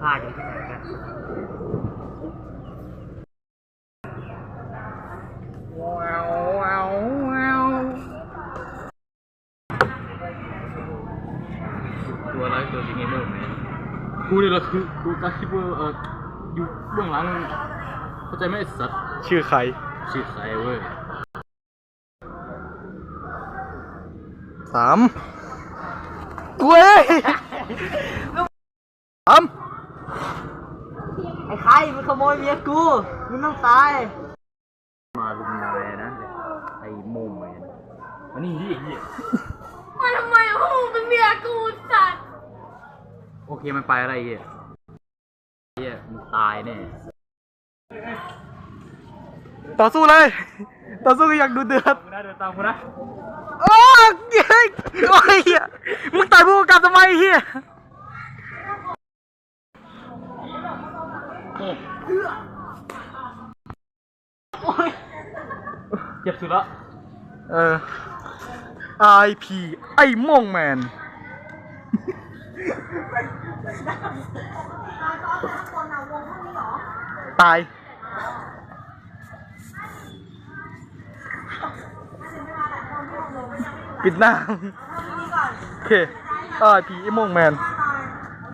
ຕາຍກັນ ຕົວຮ້າຍຕົວຈິງເກມເມີແມນ ກູນີ້ລະຄື ກູກາຄິດວ່າ ເອີ ຢູ່ເບື້ອງຫຼັງ ເຂົ້າໃຈໄໝໄອ້ສັດ? ຊື່ໃຄ? ຊື່ໃຄເວີ້ຍ? ສາມ ກວຍ ສາມ ໄອ້ໄຄ ມັນຂະໂມຍເມຍກູ ມຶງຕ້ອງຕາຍ. ມາລຸມນາຍນະ ໄອ້ໂມງແມນ ມານີ້ດິ ໄອ້ເຫຍ ມາທຳໄມ? ໂອ້ ເປັນເມຍກູ ສັດ. ໂອເຄ ມັນໄປລະ ໄອ້ເຫຍ ເຫຍ ມຶງຕາຍແນ່. ຕໍ່ສູ້ເລີຍ ຕໍ່ສູ້ຢ່າງດຸເດືອດ ຕາມກູນະ ເດີນຕາມກູນະ. ໂອ້ຍ ໂອ້ຍ ເຫຍ ມຶງຕາຍຜູ້ກຳກັບທຳໄມ ເຫຍ? ໂອ້ຍ ເຈັບສຸດລະ. ເອີ ອາຍພີ ໄອ້ໂມງແມນ ຕາຍ. ປິດໜ້າ ໂອເຄ ອາຍພີ ໄອ້ໂມງແມນ.